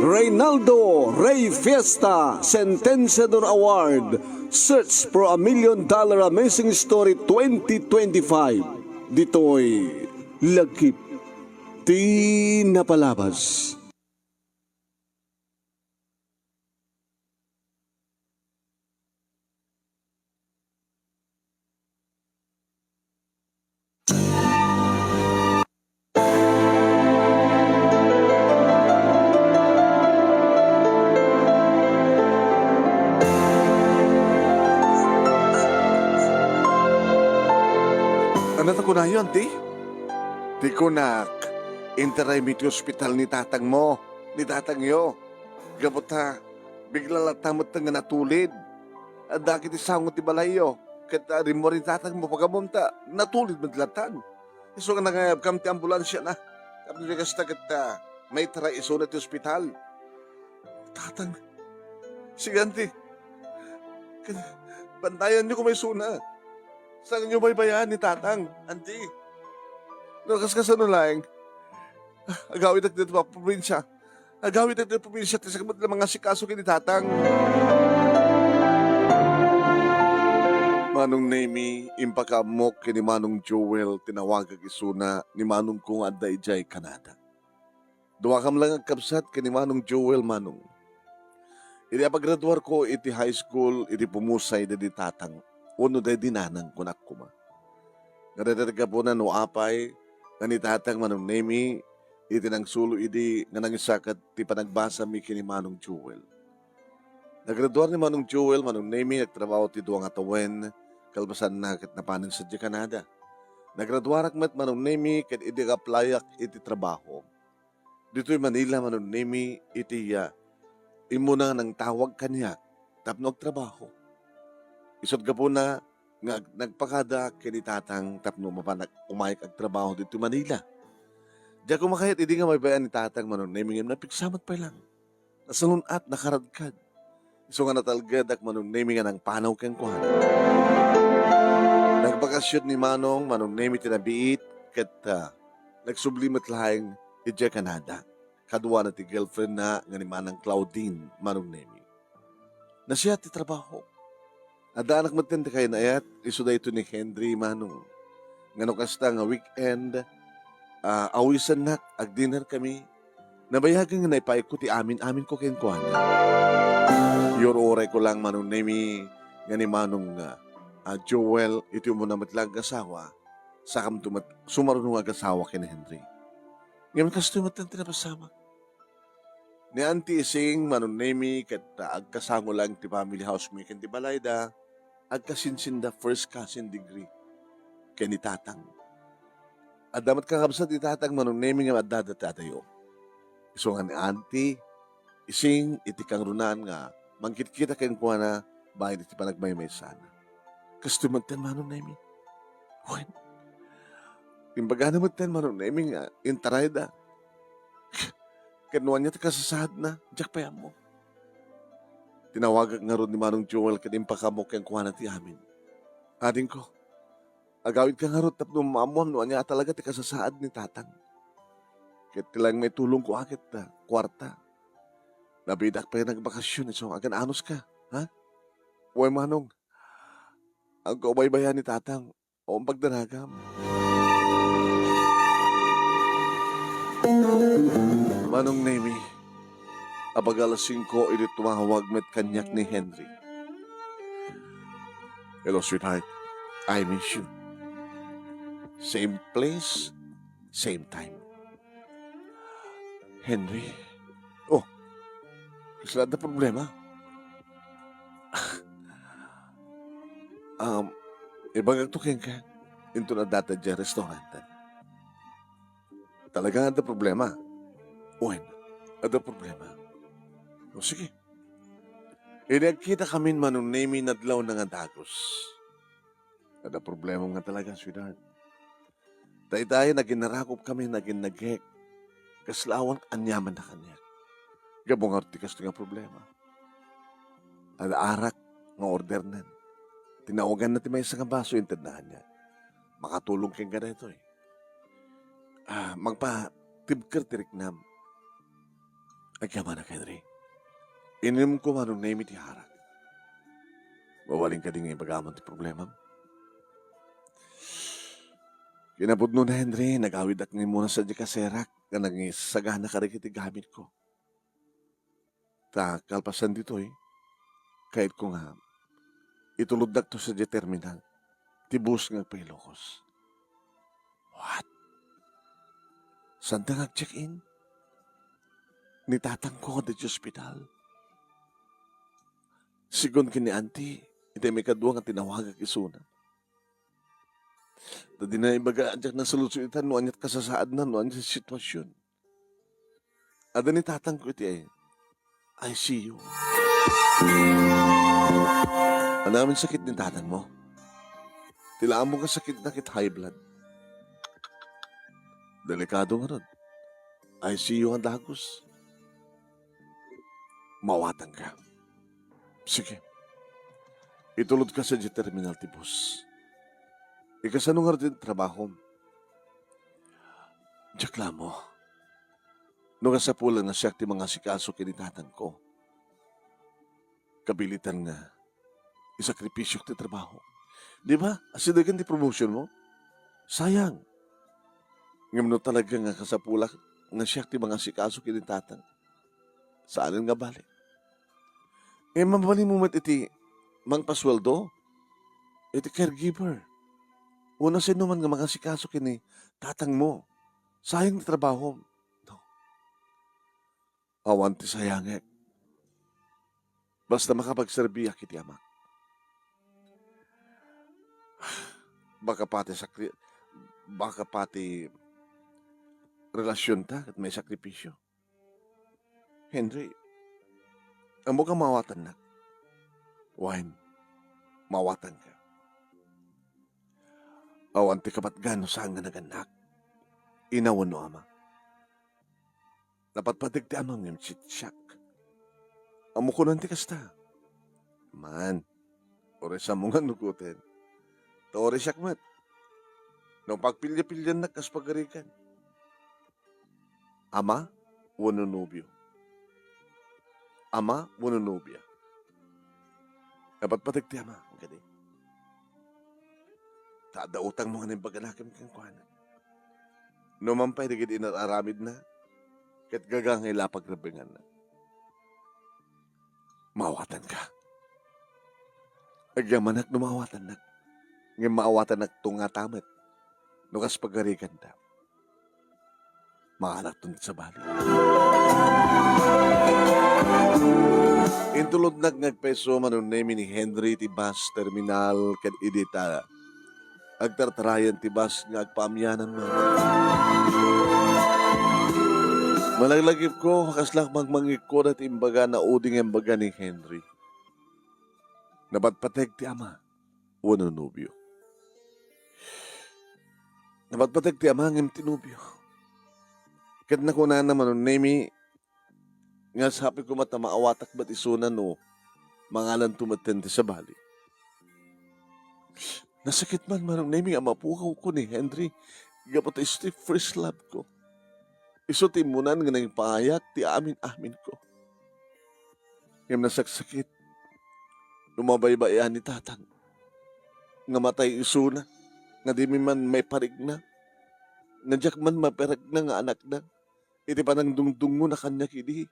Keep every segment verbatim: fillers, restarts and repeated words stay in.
Reynaldo Rey Fiesta Sentenciador Award, Search for a Million Dollar Amazing Story twenty twenty-five. Ditoy Lagip ti Napalabas. Ania ta kunayo, Auntie? Ti kunak, interaymi ti ospital ni tatangmo, ni tatangyo. Gapu ta, bigla latta met nga natulid. Adda ket ti sango ti balayyo, ket, ah, rimmuar ni tatangmo pagammom ta natulid met latta. Isu nga nangayabkam ti ambulansiana. Tapno di kasta ket, ah, maitaray isuna ti ospital. Tatang, sige, Auntie. Ket bantayanyo koma isuna. Saanyo baybay-an ni tatang, Auntie. No, kas-, kasano laeng? Agawidak ditoy probinsya. Agawidak ditoy probinsya, ta sika met la mangasikaso ken ni tatang. Manong Nemy, impakaammok ken ni Manong Joel, tinawagak isuna ni manongko nga adda idiay Canada. Duakam la nga agkabsat ken ni Manong Joel, Manong. Idi apagraduarko iti high school, idi pumusay daydi tatang, wenno daydi nanang, kunak koma. Ngem dayta ti gapuna no apay nga ni tatang, Manong Nemy, iti nangsulo idi nga nangisakat ti panagbasami ken ni Manong Joel. Nagraduar ni Manong Joel, Manong Nemy, nagtrabaho ti dua nga tawen, kalpasanna ket napanen sadiay Canada. Nagraduarak met, Manong Nemy, ket idi ag-applyak iti trabaho ditoy Manila, Manong Nemy, iti, ah, immuna nga nangtawag kaniak tapno agtrabaho. Isut' gapuna nga ag-, nagpakada ken ni tatang tapno mapanak umayek agtrabaho ditoy Manila. Diak koma kayat idi nga maybay-an ni tatang, Manong Nemy, ngem napigsa met pay lang. Nasalun-at, nakaradkad. Isu nga natalgedak, Manong Nemy, nga nangpanaw kenkuana. Nagbakasyon ni Manong, Manong Nemy, ti nabiit, ket, ah, nagsubli met laeng idiay Canada. Kaduana ti girlfriendna nga ni Manang Claudine, Manong Nemy. Nasiat ti trabaho. Addaanak metten ti kayan-ayat, isu daytoy ni Henry, Manong. Nga no kasta nga weekend, ah, awisennak, agdinner kami. Nabayagen nga naipayko ti amin-aminko kenkuana. Iyur-urayko lang, Manong Nemy, nga ni Manong, ah, ah, Joel, iti umuna met lang agasawa, sakamto met sumaruno nga agasawa ken ni Henry. Ngem kastoy met ti napasamak. Ni Auntie Ising, Manong Nemy, ket, ah, agkasango lang ti family house mi ken ti balayda, agkasinsinda first cousin degree ken ni Tatang. Adda met kakabsat ni Tatang, Manong Nemy, nga addada ti adayo. Isu nga ni Auntie Ising iti kangrunaan nga mangkitkita kenkuana bain iti panagmaymaysana. Kastoy metten, Manong Nemy. Wen, imbagana metten, Manong Nemy, nga intarayda. Ket no ania ti kasasaadna, diak pay ammo. Tinawagak ngarud ni Manong Joel ket impakaammo kenkuana ti amin. Adingko, agawidka ngarud tapno maammuam no ania a talaga ti kasasaad ni Tatang. Ket ti laeng maitulongko a ket, ah, kuarta. Nabiitak pay nagbakasyon isu nga agan-anuska, ha? Wen, Manong, agko a baybay-an ni Tatang. O, pagdanagam. Manong Nemy, apagal-alas singko idi tumawag met kaniak ni Henry. "Hello, sweetheart. I miss you. Same place, same time." "Henry." "Oh, kasla adda problema?" "Um, ibagakto kenka, inton addata idiay restaurantan." "Talaga nga adda problema?" "Wen, adda problema." "O, sige." Idi agkitakamin, Manong Nemy, nadlawna nga dagus. "Adda problemam nga talaga, sweetheart. Daydiay nga aginarakupkami nga agin-, nagek, kasla awan aniamanna kaniak. Gapu ngarud ti kastoy nga problema. Adda arak nga ordernan. Tinawaganna ti maysa nga baso, intedna kaniak. Makatulong kenka daytoy. Ah, magpa-, tibker ti riknam. Agyamanak, Henry. Inemko Manong Nemy ti arak. Mabalin kadi nga ibagam ti problemam? Kinapudno na, Henry, nagawidak nga immuna sadiay kaserak nga nangisagana kadagiti gamitko. Ta kalpasan ditoy, kayatko nga itulodnakto sadiay terminal ti bus nga agpa-Ilocos. What? Saanda nga ag-check-in? Ni tatangko adda idiay ospital. Sigun ken ni auntie, iti maikadua nga tinawagak isuna. Ta dina ibaga a diak nasaludsoditan no aniat kasasaadna, no aniat ti situasion. Adda ni tatangko iti I C U. Ania met sakit ni tatangmo? Ti laeng nga sakitna ket high blood. Delikado ngarud. I C U nga dagus. Maawatanka. Sige. Itulodka sadiay terminal ti bus. Ikasano ngarud ti trabahom? Diak la ammo. No kasapulan nga siak ti mangasikaso ken ni tatangko, kabiitan nga isakripisiok ti trabaho. Di ba? Asidegen ti promotion mo? Sayang. Ngem no talaga nga kasapulak nga siak ti mangasikaso ken ni tatang, saanen nga bali. Ngem mabalinmo met iti mangpasueldo, iti caregiver. Wenno sinoman nga mangasikaso ken ni tatangmo. Sayang ti trabahom. No. Awan ti sayangek. Basta makapagserbiak iti amak. Baka pati sakri-, baka pati relasionta ket maisakripisio. Henry, ammok a maawatannak. Wen, maawatanka. Awan ti kapatgan no saan nga nagannak. Ina wenno ama. Napatpateg ti ama ngem siak. Ammo kunan ti kasta. Man, uray sammo nga nugoten. Ta uray siak met. No pagpilya-pilyannak kas pagarigan. Ama wenno nobio? Ama wenno nobia? Napatpateg ti ama, kadi? Ta adda utangmo nga naimbaganakem kenkuana. Numan pay dagiti inar-aramidna, ket gaga nga ila pagrebbenganna. Maawatanka. Agyamanak no maawatannak. Ngem maawatannakto ngata met no kas pagariganda. Maanakton ti sabali. Intulodnak nga agpayso Manong Nemy ni Henry ti bus terminal ket idi ta agtartarayan ti bus nga agpaamianan man. Malaglagipko, kasla mangmangikko dayta imbaga na udi nga imbaga ni Henry. Napatpateg ti ama wenno nobio. Napatpateg ti ama ngem ti nobio. Ket nakunana Manong Nemy, nga sapay koma ta maawatak met isuna no mangalanto metten ti sabali. Nasakit man, Manong Nemy, a mapukawko ni Henry gapu ta isu ti first love ko. Isu ti immunan nga nangipaayak ti amin-aminko. Ngem nasaksakit no mabaybay-an ni tatang nga matay isuna, nga dimi man maiparikna, nga diak man maparikna nga anakna. Iti panangdungdungngona kaniak idi,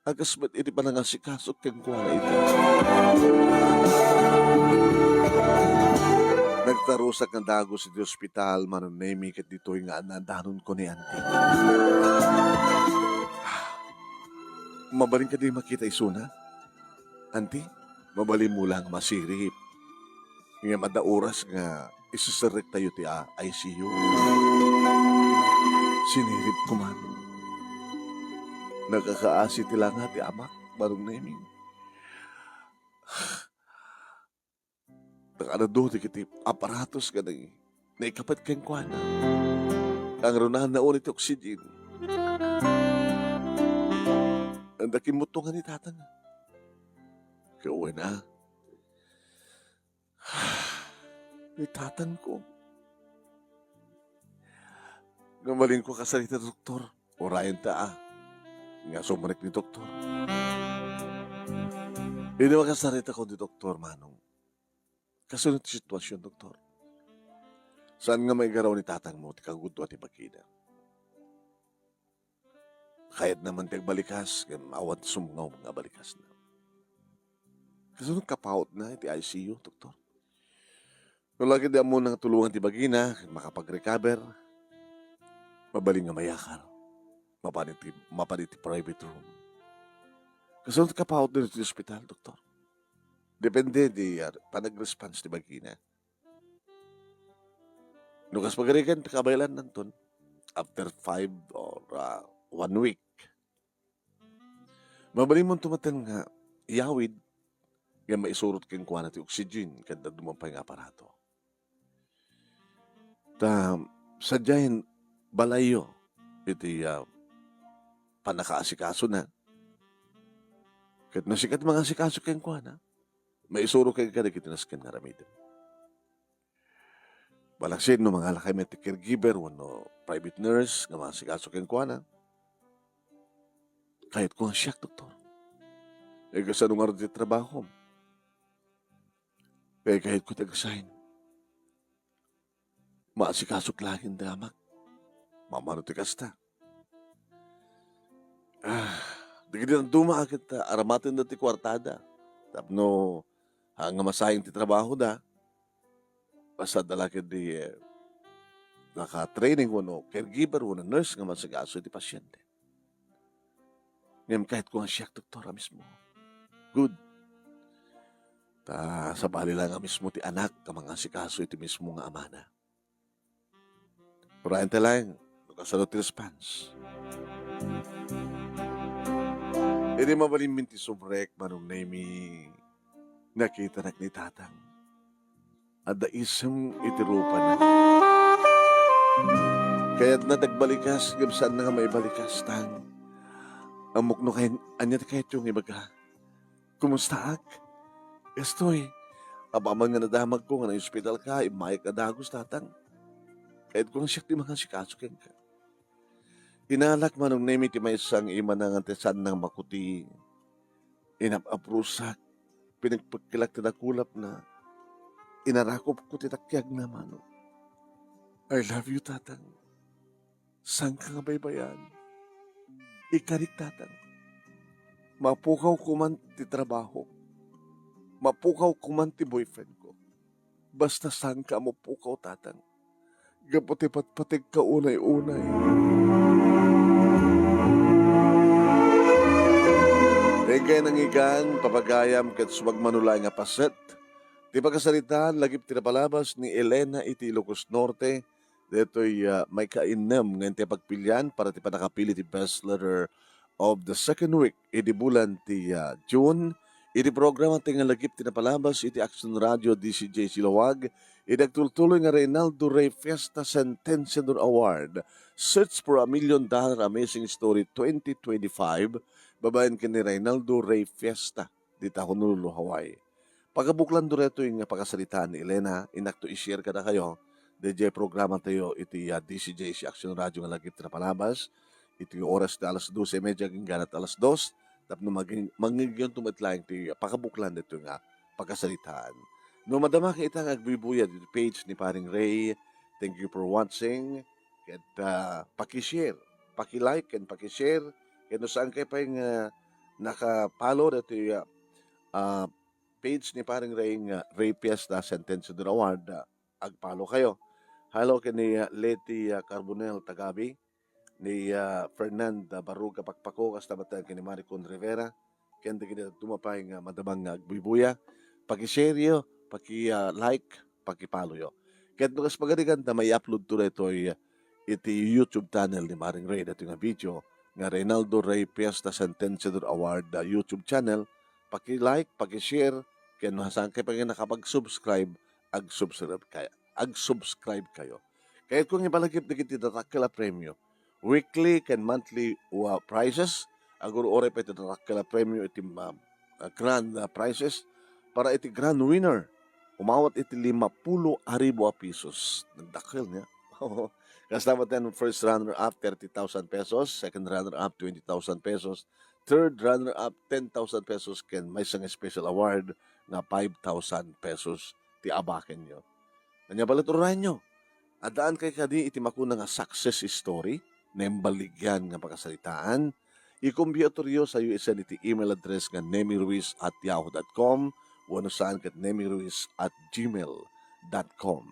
a kas met iti panangasikasok kenkuana ita. Nagtarusak nga dagus iti ospital, Manong Nemy, ket ditoy nga annadanonko ni Auntie. Mabalin kadi makita isuna? Auntie, mabalinmo la nga masirib. Ngem adda oras nga iseserrektayo ti, ah, I C U. Siniribko man. Nakakaasi ti langa ti amak, Manong Nemy. Nakaadu dagiti aparatos nga nai-, naikapet kenkuana. Kangrunanna unay ti oxygen. Anda kimmuttongan ni tatang. Kawana. Ni tatangko. Namalinko kasarita, doktor. Urayenta a nga sumrek ni doktor. Idi makasarita ko ni doktor, Manong, kasano ti sitwasyon, doktor? Saan nga maigaraw ni tatangmo ti kagudua ti bagina? Kayatna man ti agbalikas, ngem awan sumngaw nga abalikasna. Kasano kapautna iti I C U, doktor? No la ket di ammona nga tulongan ti bagina, ket makapag-recover, mabalin nga mayakar. Mapan iti, mapan iti private room. Kasano kapautna iti ospital, doktor? Depende di, ah, panag-response ti bagina. No kas pagarigan, kabaylannanton, after five or, ah, one week, mabalinmonto met nga iyawid nga maisurot kenkuana ti oxygen ken dadduma pay nga aparato. Ta, sadiayen balayyo iti, ah, pannakaasikasona. Ket no sika ti mangasikaso kenkuana, maisuro kenka dagiti nasken nga aramidem. Malaksid no mangalakay met ti caregiver wenno private nurse nga mangasikaso kenkuana. Kayatko nga siak, doktor. E, kasano ngarud ti trabahom? E, kayatko ti agresign. Maasikasok laeng ti amak. Mamano ti kasta? Ah, dagiti dadduma a ket, ah, aramatenda ti kuartada tapno, ah, nga masayang ti trabahoda. Basta adda la ketdi, eh, naka-training wenno caregiver wenno nurse nga maasikaso iti pasiente. Ngem kayatko nga siak doktor a mismo. Good. Ta sabali la nga mismo ti anak nga mangasikaso iti mismo nga amana. Urayenta laeng no kasano ti response. Idi mabalinmin ti sumrek, Manong Nemy, nakitanak ni Tatang. Adda isem iti rupana. Kayatna ti agbalikas, ngem saanna nga maibalikas, Tang. Ammok no kay-, ania ti kayatyo nga ibaga. Kumustaak? Estoy, apaman nga nadamagko nga naospitalka, immayek a dagus, Tatang. Kayatko nga siak ti mangasikaso kenka. Inalak, Manong Nemy, ti maysa nga imana nga ti saanna nga makuti. Inap-aprusak, pinagpekkelak ti nakulapna. Inarakupko ti takiagna, Manong. I love you, Tatang. Saanka nga baybay-an? Ikarik, Tatang. Mapukaw koman ti trabahok. Mapukaw koman ti boyfriend ko. Basta saanka a mapukaw, Tatang. Gapu ti patpategka unay-unay. Inkay nangyigan, papagayam ket sumagmamano laeng a paset ti pakasaritaan lagip ti napalabas ni Elena iti Ilocos Norte, daytoy, ah, maikainnem nga intay pagpilian para ti pannakapili ti best letter of the second week idi bulan ti, ah, June. Iti programa ti nga lagip ti napalabas iti Action Radio D C J Silawag, idi agtultuloy nga Reynaldo Rey Fiesta Sentenciador Award, Search for a Million Dollar Amazing Story twenty twenty-five, babaen ken ni Reynaldo Rey Fiesta, dita Honolulu, Hawaii. Pagabuklanto daytoy nga pakasaritaan ni Elena, inakto i-share kadakayo, dayjay programa tayo iti, ah, D C J C Action Radio nga lagip ti napalabas, iti oras ti alas dos y media agingga iti alas dos, tapno mangin-, mangigyonto met laeng ti pakabuklan daytoy nga pakasaritaan. No madamaka ita nga agbuybuya iti page ni Paring Ray, thank you for watching, ket, ah, paki-share, paki-like, ken paki-share, ket no saankay pay nga naka-follow daytoy, ah, ah, page ni Paring Ray nga Ray Fiesta Sentenciador Award, ah, ag-follow kayo. Hello ken ni, ah, Leti, ah, Carbonell Tagabi, ni, ah, Fernand, ah, Barruga Pakpako, kasta met ken ni Maricon Rivera, ken dagiti dadduma pay nga madamang nga agbuybuya. Paki-share yo, paki, ah, like, paki-follow yo. Ket no kas pagarigan ta mai-upload to daytoy, ah, iti YouTube channel ni Paring Ray daytoy nga video nga Reynaldo Rey Fiesta Sentenciador Award, ah, YouTube channel. Paki-like, paki-share, ken no saankay pay nga nakapag-subscribe, ag-subscribe kayo. Ag-subscribe kayo. Kayatko nga ibalagip dagiti daddakkel a premyo. Weekly ken monthly, ah, prizes. Agur-uray pay ti daddakkel a premyo iti, ah, ah, grand, ah, prizes. Para iti grand winner, umawat iti lima pulo a ribu a pesos. Nagdakkel niya. Kasta met ten, first runner-up, thirty thousand pesos, second runner-up, twenty thousand pesos, third runner-up, ten thousand pesos, ken maysa nga special award nga five thousand pesos ti abakenyo. Ania pay laeng ti uray nyo? Addaan kay kadi iti makuna nga success story, naimbaligyan nga pakasaritaan? I-computeryo sa U S N iti email address nga nemiruiz at yahoo dot com wenno saan ket nemiruiz at gmail dot com.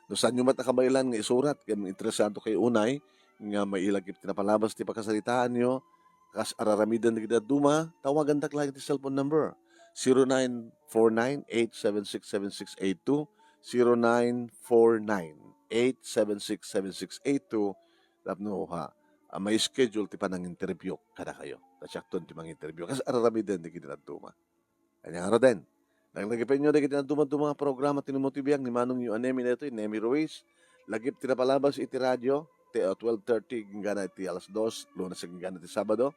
No saanyo met a kabaelan nga isurat ken interesado kayo unay nga mailagip ti napalabas ti pakasaritaanyo, kas ar-aramiden dagiti dadduma, tawagandak laeng iti cellphone number, zero nine four nine eight seven six seven six eight two, zero nine four nine eight seven six seven six eight two, tapno, ha, a, ma-schedule ti pananginterview kadakayo. Ta siakton ti manginterview. Kas ar-aramiden dagiti dadduma. Ania ngaruden? Laglagipenyo dagiti dadduma nga programa ti Nemo ti Biag ni Manongyo a Nemi daytoy, Nemi Ruiz. Lagip ti napalabas iti radio, ti, uh, twelve thirty inggana iti alas dos, Lunes inggana iti Sabado.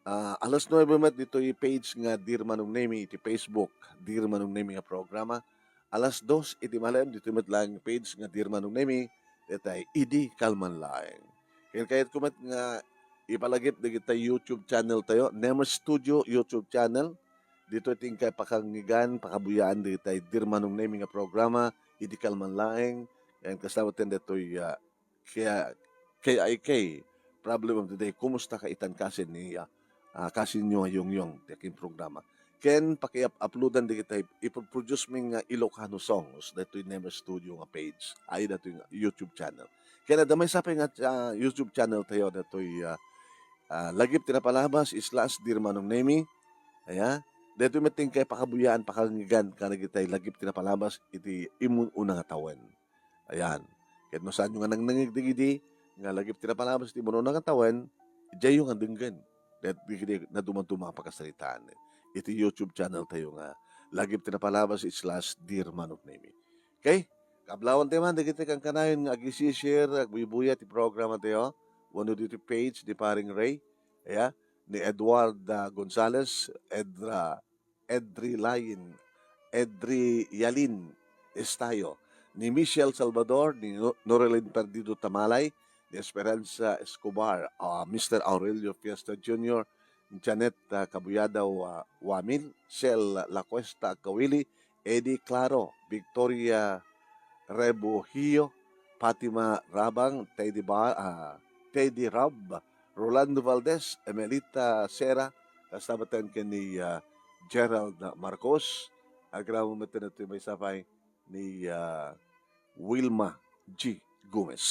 Ah, alas nuebe met ditoy page nga Dear Manong Nemi iti Facebook, Dear Manong Nemi nga programa. Alas dos iti malem, ditoy met laeng page nga Dear Manong Nemi, daytay idi kalman laeng. Ken kayatko met nga ipalagip dagiti YouTube channel tayo, Nemo Studio YouTube channel. Ditoy ti inkay pakangigan, pakabuyaan dagiti Dear Manong Nemi nga programa, idi kalman laeng. Ken kasta met ten daytoy, ah, K-, K I K, Problem of the Day. Kumusta ka itan kasin ni, ah, ah, kasinyo nga yungyong ti akin programa. Ken pakiap-uploadan dagiti ipoproduce mi nga Ilocano songs daytoy Nemo Studio nga page. Ay, daytoy nga YouTube channel. Ken adda maysa pay nga, ah, YouTube channel tayo daytoy, ah, ah, Lagip ti Napalabas slash Dear Manong Nemi. Aya, daytoy met ti inkay pakabuyaan, pakangigan kadagiti Lagip ti Napalabas iti immun-una nga tawen. Ayan. Ket no saanyo nga nangnangngeg dagidi nga Lagip ti Napalabas iti immun-una nga tawen, diayyo nga denggen dagidi nadumaduma a pakasaritaan iti YouTube channel tayo nga Lagip ti Napalabas slash Dear Manong Nemi. Okay? Kablawan tayo man dagiti kankanayon nga agi-share, agbuybuya ti programa tayo wenno ditoy page ni Paring Ray. Aya, ni Edward, ah, Gonzales, Edra Edri Lain, Edri Yalin Estayo, ni Michelle Salvador, ni No-, Norelin Perdido Tamalay, ni Esperanza Escobar, ah, Mister Aurelio Fiesta Junior, Janet, ah, Kabuyada Wa-, Wamil, Sel Lacuesta Kawili, Eddie Claro, Victoria Rebujillo, Fatima Rabang, Teddy Ba-, ah, Teddy Rab, Rolando Valdez, Emelita Sera, kasta met ten ken ni, ah, Gerald Marcos, agraman met ten daytoy maysa pay ni, ah, Wilma G Gomez.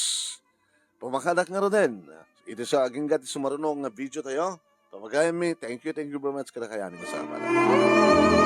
Pamakadak ngaruden, iti sa agingga ti sumaruno nga video tayo, pamagayanmi, thank you, thank you very much, kadakayo amin nga sabala.